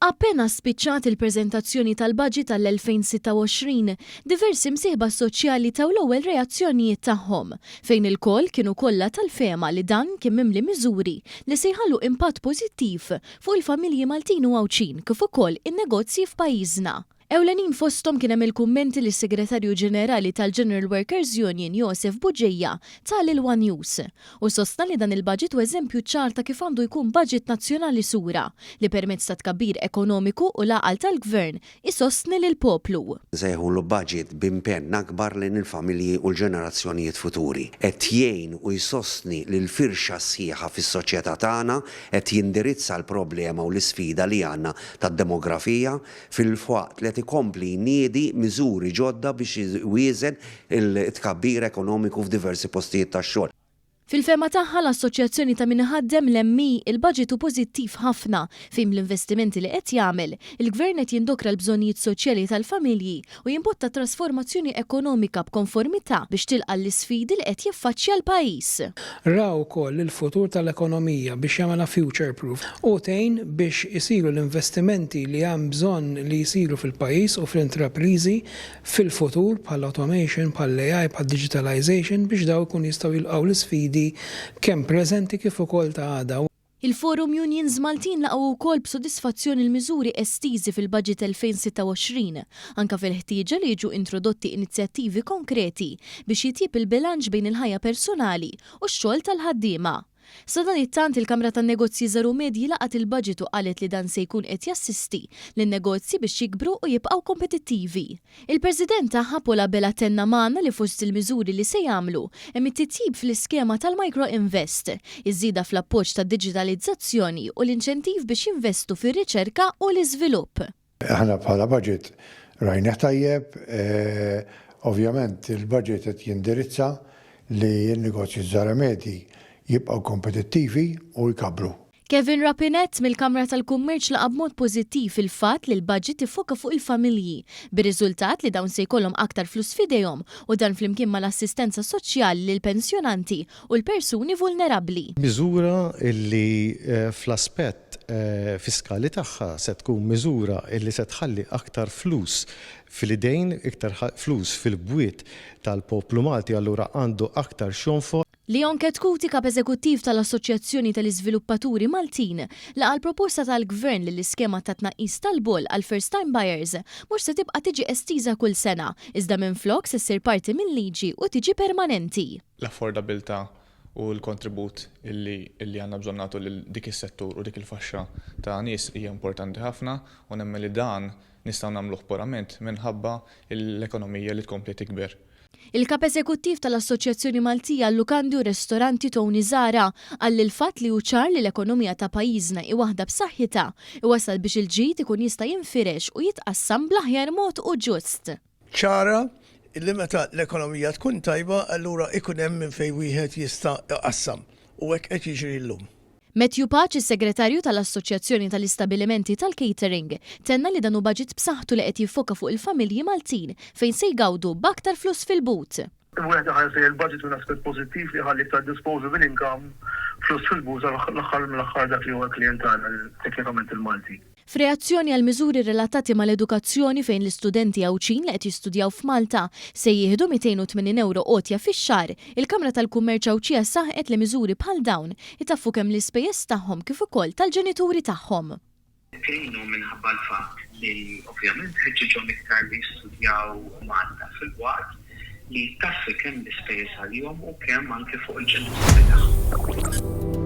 Appena spiċċat il-preżentazzjoni tal-Baġit għall-2026, diversi msieħba soċjali taw l-ewwel reazzjonijiet tagħhom, fejn ilkoll kienu kollha tal-fehma li dan kien mimli miżuri li se jħallu impatt pożittiv fuq il-familji Maltin u Għawdxin kif ukoll in-negozji f'pajjiżna. Ewlenin fosthom kien hemm il-kummenti li s-Segretarju Ġenerali tal-General Workers Union Josef Bugeja ta lil one News. Hu sostna li dan il-baġit hu eżempju ċar ta' kif għandu jkun baġit nazzjonali sura li permezz ta' tkabbir ekonomiku u l-għaqal tal-Gvern isostni lill-poplu. Nsejħulu baġit b'impenn akbar lejn il-familji u l-ġenerazzjonijiet futuri. Qed jgħin u jsostni lill-firxa sħiħa fis-soċjetà tagħna, qed jindirizza l-problema u l-isfida li għandna tad-demografija, filwaqt li qed ikompli jniedi miżuri ġodda biex iwieżen it-tkabbir ekonomiku f'diversi postijiet tax-xogħol. Fil-fehma tagħha, l-Assoċjazzjoni ta' Min Iħaddem, l-ME, il-baġit hu pożittiv ħafna fejn bl-investimenti li qed jagħmel, il-Gvern qed jindokra l-bżonnijiet soċjali tal-familji u jimbotta trasformazzjoni ekonomika b'konformità biex tilqa' l-isfidi li qed jiffaċċja l-pajjiż. Ra wkoll il-futur tal-ekonomija biex jagħmilha future proof u tgħin biex isiru l-investimenti li hemm bżonn li jsiru fil-pajjiż u fl-intrapriżi fil-futur bħall-automation, bħall-AI, bħad-digitalisation biex dawn ikunu jistgħu jilqgħu l-isfidi kemm preżenti kif ukoll ta' għada. Il-Forum Unions Maltin laqgħu wkoll b'sodisfazzjon il-miżuri estiżi fil-Budget 2026, anke fil-ħtieġa li jiġu introdotti inizjattivi konkreti biex jitjieb il-bilanċ bejn il-ħajja personali u x-xogħol tal-ħaddiema. Sadanittant, il-Kamra tan-Negozji Żgħar u Medji laqgħet il-Budget u qalet li dan se jkun qed jassisti lin-negozji biex jikbru u jibqgħu kompetittivi. Il-President tagħha Paul Abela tenna magħna li fost il-miżuri li se jagħmlu hemm it-titjib fl-iskema tal-Micro Invest, iż-żieda fl-appoġġ tad-diġitalizzazzjoni u l-inċentiv biex jinvestu fir-riċerka u l-iżvilupp. Aħna bħala budget rajnih tajjeb, ovvjament il-budget qed jindirizza li n-negozji żgħar u medji jibqgħu kompetittivi u jkabbru. Kevin Rapinett mill-Kamra tal-Kummerċ laqa' b'mod pożittiv il-fatt li l-budget iffoka fuq il-familji, bir-riżultat li dawn se jkollhom aktar flus f'idejhom u dan flimkien mal-assistenza soċjali lill-pensjonanti u l-persuni vulnerabbli. Miżura li fl-aspett fiskali tagħha se tkun miżura li se tħalli aktar flus fl-idejn, iktar flus fil-bwiet tal-poplu Malti allura għandu aktar x'jonfoq. Leon Chetcuti, Kap Eżekuttiv tal-Assoċjazzjoni tal-Iżviluppaturi Maltin, laqa' l-proposta tal-Gvern li l-iskema ta' tnaqqis tal-boll għal first time buyers mhux se tibqa' tiġi estiża kull sena, iżda minflok se ssir parti mil-liġi u tiġi permanenti. L-affordabilità u l-kontribut illi illi għandna bżonn nagħtu lil dik is-settur u dik il-faxxa ta' nies hija importanti ħafna u nemmen li dan nistgħu nagħmluh purament minħabba l-ekonomija li tkompli tikber. Il-Kap Eżekuttiv tal-Assoċjazzjoni Maltija għal-Lukandi u Restoranti Tony Zahra qal li l-fatt li hu ċar li l-ekonomija ta' pajjiżna hi waħda b'saħħitha iwassal biex il-ġid ikun jista' jinfirex u jitqassam bl-aħjar mod u ġust. Ċara li meta l-ekonomija tkun tajba allura ikun hemm minn fejn wieħed jista' iqassam u hekk qed jiġri llum. Matthew Pace, is-Segretarju tal-Assoċjazzjoni tal-Istabilimenti tal-Catering, tenna li dan hu baġit b'saħħtu li qed jiffoka fuq il-familji Maltin fejn se jgawdu b'aktar flus fil-but. Wieħed iħares lejn il-budget minn aspett pożittiv li jħalli iktar disposable income, flus fil-but għal l-aħħar mill-aħħar dak li huwa l-klijent tagħna, teknikament il-Malti. F'reazzjoni għal miżuri relatati mal-edukazzjoni fejn l-istudenti Għawdxin li qed jistudjaw f'Malta se jieħdu 280 ewro għotja fix-xahar, il-Kamra tal-Kummerċ Għawdxija saħqet li miżuri bħal dawn itaffu kemm l-ispejjeż tagħhom kif ukoll tal-ġenituri tagħhom. Tgħinhom minħabba l-fatt li ovvjament tħeġġiġhom iktar li jistudjaw Malta filwaqt li ttaffi kemm l-ispejjeż għalihom u kemm anke fuq il-ġenituri tagħhom.